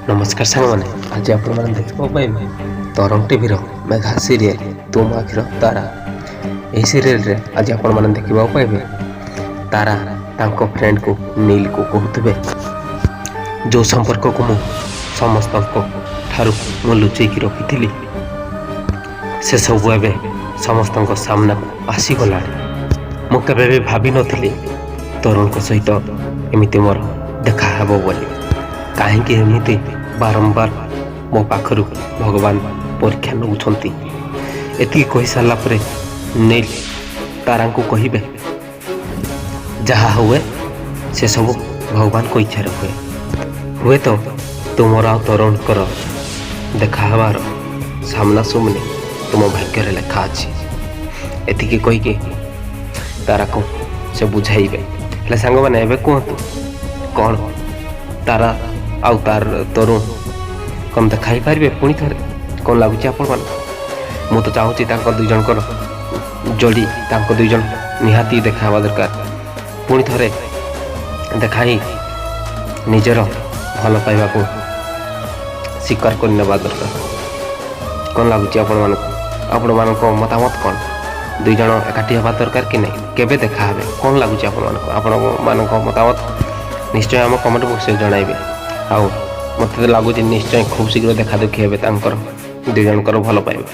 ନମସ୍କାର ସାଙ୍ଗମାନେ, ଆଜି ଆପଣମାନେ ଦେଖିବାକୁ ପାଇବେ ତରଙ୍ଗ ଟିଭିର ମେଗା ସିରିଏଲ ତୁମ ଆଖିର ତାରା। ଏହି ସିରିଏଲରେ ଆଜି ଆପଣମାନେ ଦେଖିବାକୁ ପାଇବେ, ତାରା ତାଙ୍କ ଫ୍ରେଣ୍ଡକୁ ନୀଲକୁ କହୁଥିବେ, ଯେଉଁ ସମ୍ପର୍କକୁ ମୁଁ ସମସ୍ତଙ୍କ ଠାରୁ ମୁଁ ଲୁଚେଇକି ରଖିଥିଲି, ସେସବୁ ଏବେ ସମସ୍ତଙ୍କ ସାମ୍ନାକୁ ଆସିଗଲାଣି। ମୁଁ କେବେ ବି ଭାବିନଥିଲି ତରୁଣଙ୍କ ସହିତ ଏମିତି ମୋର ଦେଖା ହେବ ବୋଲି। କାହିଁକି ଏମିତି ବାରମ୍ବାର ମୋ ପାଖରୁ ଭଗବାନ ପରୀକ୍ଷା ନେଉଛନ୍ତି? ଏତିକି କହିସାରିଲା ପରେ ନୀଲ ତାରାଙ୍କୁ କହିବେ, ଯାହା ହୁଏ ସେସବୁ ଭଗବାନଙ୍କ ଇଚ୍ଛାରେ ହୁଏ। ହୁଏତ ତୁମର ଆଉ ତରୁଣଙ୍କର ଦେଖା ହେବାର ସାମ୍ନା ସୁମନି ତୁମ ଭାଗ୍ୟରେ ଲେଖା ଅଛି। ଏତିକି କହିକି ତାରାକୁ ସେ ବୁଝାଇବେ। ହେଲେ ସାଙ୍ଗମାନେ, ଏବେ କୁହନ୍ତୁ, କ'ଣ ତାରା ଆଉ ତାର ତରୁଣ କ'ଣ ଦେଖା ହେଇପାରିବେ ପୁଣି ଥରେ? କ'ଣ ଲାଗୁଛି ଆପଣମାନଙ୍କୁ? ମୁଁ ତ ଚାହୁଁଛି ତାଙ୍କ ଦୁଇ ଜଣଙ୍କର ଯୋଡ଼ି, ତାଙ୍କ ଦୁଇ ଜଣ ନିହାତି ଦେଖା ହେବା ଦରକାର। ପୁଣି ଥରେ ଦେଖା ହେଇ ନିଜର ଭଲ ପାଇବାକୁ ସ୍ୱୀକାର କରିନେବା ଦରକାର। କ'ଣ ଲାଗୁଛି ଆପଣମାନଙ୍କୁ? ଆପଣମାନଙ୍କ ମତାମତ କ'ଣ? ଦୁଇ ଜଣ ଏକାଠି ହେବା ଦରକାର କି ନାହିଁ? କେବେ ଦେଖା ହେବେ? କ'ଣ ଲାଗୁଛି ଆପଣମାନଙ୍କୁ? ଆପଣମାନଙ୍କ ମତାମତ ନିଶ୍ଚୟ ଆମ କମେଣ୍ଟ ବକ୍ସରେ ଜଣାଇବେ। ଆଉ ମୋତେ ତ ଲାଗୁଛି ନିଶ୍ଚୟ ଖୁବ୍ ଶୀଘ୍ର ଦେଖା ଦେଖି ହେବେ ତାଙ୍କର ଦୁଇ ଜଣଙ୍କର ଭଲ ପାଇବା।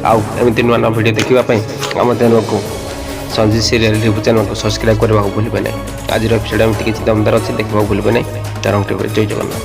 ଆଉ ଏମିତି ନୂଆ ନୂଆ ଭିଡ଼ିଓ ଦେଖିବା ପାଇଁ ଆମ ଚ୍ୟାନେଲକୁ, ସଞ୍ଜୀବ ସିରିଏଲ୍ ରିଭ୍ୟୁ ଚ୍ୟାନେଲକୁ ସବସ୍କ୍ରାଇବ୍ କରିବାକୁ ଭୁଲିବେ ନାହିଁ। ଆଜିର ଏପିସୋଡ଼ ଏମିତି କିଛି ଦମଦାର ଅଛି, ଦେଖିବାକୁ ଭୁଲିବେ ନାହିଁ ତରଙ୍ଗ ଟିଭିରେ। ଜୟ ଜଗନ୍ନାଥ।